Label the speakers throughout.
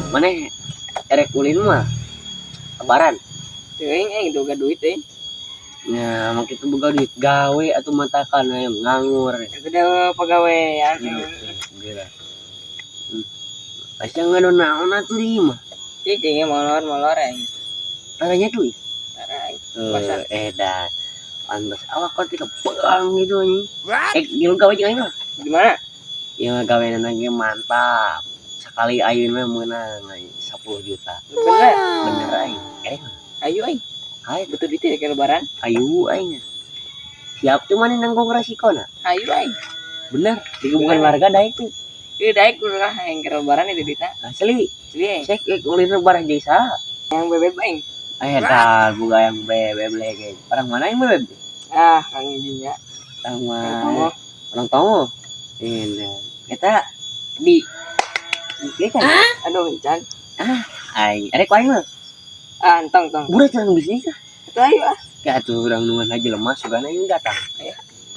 Speaker 1: Maneh erek ulin mah lebaran.
Speaker 2: Teuing aing boga duit euy.
Speaker 1: Nya mah kitu boga duit gawe atuh matakan aya nganggur.
Speaker 2: Udah pagawean.
Speaker 1: Gila. Asa ngadon naon atuh di imah.
Speaker 2: Ih, cing molor-molor aing.
Speaker 1: Taranya tuh.
Speaker 2: Tara aing. Puasa.
Speaker 1: Eh dah. Pantes awak kok tidak pegang gitu anjing. Di gawe jeung aing mah.
Speaker 2: Gimana?
Speaker 1: Ya gawe lagi mantap. Sekali ayeuna meunang aing 10 juta.
Speaker 2: Bener.
Speaker 1: Bener aing.
Speaker 2: Ayo aing.
Speaker 1: Ayo
Speaker 2: Butuh duit ya ke lebaran.
Speaker 1: ayo aing. Siap tuh mana nanggung resikona.
Speaker 2: Ayo aing.
Speaker 1: Bener, dikumpulkan warga daek tuh.
Speaker 2: Ih, daek udah aing ke lebaran itu duitna.
Speaker 1: Asli,
Speaker 2: Asli aing.
Speaker 1: cek ulin lebaran jeung saha?
Speaker 2: Yang bebek aing.
Speaker 1: Dah buka yang bebek lagi. Orang mana yang bebek?
Speaker 2: Ah, Kang Jinya.
Speaker 1: Orang mana? Orang Tongo. Ini. Kita di Iya kan?
Speaker 2: Aduh, encan.
Speaker 1: Aing, arek aing mah.
Speaker 2: Ah, entong tong.
Speaker 1: Budak urang bisnis ah.
Speaker 2: Itu ayo ah.
Speaker 1: Ya atuh urang nungguan aja lemah sugana aing datang.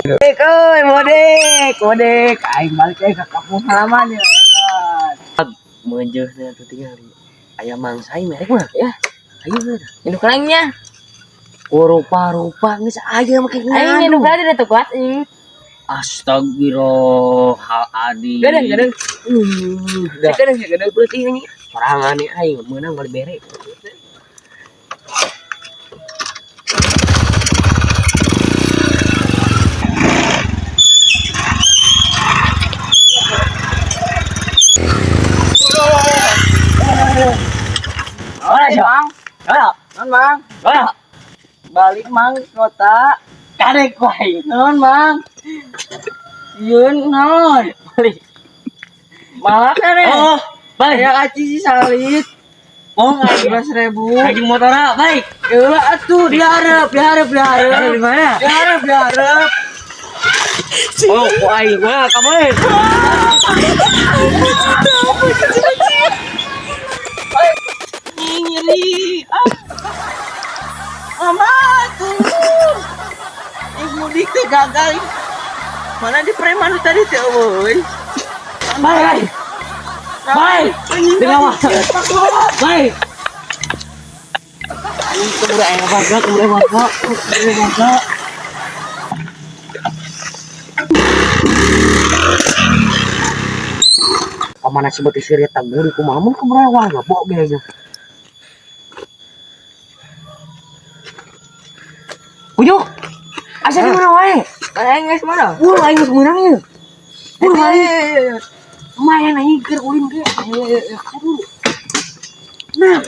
Speaker 2: Modek euy, modek, modek. Aing balik euy ke kampung halaman ya.
Speaker 1: Meujeuhna atuh tingali. Aya mangsa aing merek mah.
Speaker 2: Ya.
Speaker 1: Ayo mah.
Speaker 2: Induk lainnya.
Speaker 1: Rupa-rupa geus aya make
Speaker 2: Aing induk lagi udah kuat aing.
Speaker 1: Astagfirullahaladzim.
Speaker 2: Gadang, gadang.
Speaker 1: Dah.
Speaker 2: Gadang, gadang putih ini.
Speaker 1: Sorangan nih aing meunang bali bere.
Speaker 2: Mang,
Speaker 1: Ayo,
Speaker 2: non mang,
Speaker 1: ayo.
Speaker 2: balik mang kota.
Speaker 1: Karek ku aing.
Speaker 2: Non mang, yun non.
Speaker 1: Balik.
Speaker 2: Malah kan ya.
Speaker 1: Oh, balik.
Speaker 2: Ya aci sih salit.
Speaker 1: Oh,
Speaker 2: 15.000.
Speaker 1: Lagi motora, baik.
Speaker 2: Ya atuh diharap, diharap, diharap.
Speaker 1: Di mana?
Speaker 2: Diharap, diharap.
Speaker 1: Oh, ku aing mah kamu.
Speaker 2: Nyeri. Ah. Mama tuh. Mudik teh gagal. Mana di preman tadi teh euy.
Speaker 1: Balik. Balik. Di bawah. Balik. Keburu aing warga, keburu warga, keburu warga. Pamana sebut istri eta guru kumaha mun keburu warga bok ge. Kujuk. Asa di mana wae?
Speaker 2: Aing geus mana?
Speaker 1: Wah, aing geus meunang ieu. Wah, aing. Lumayan aing keur ulin ge. Aduh. Nah.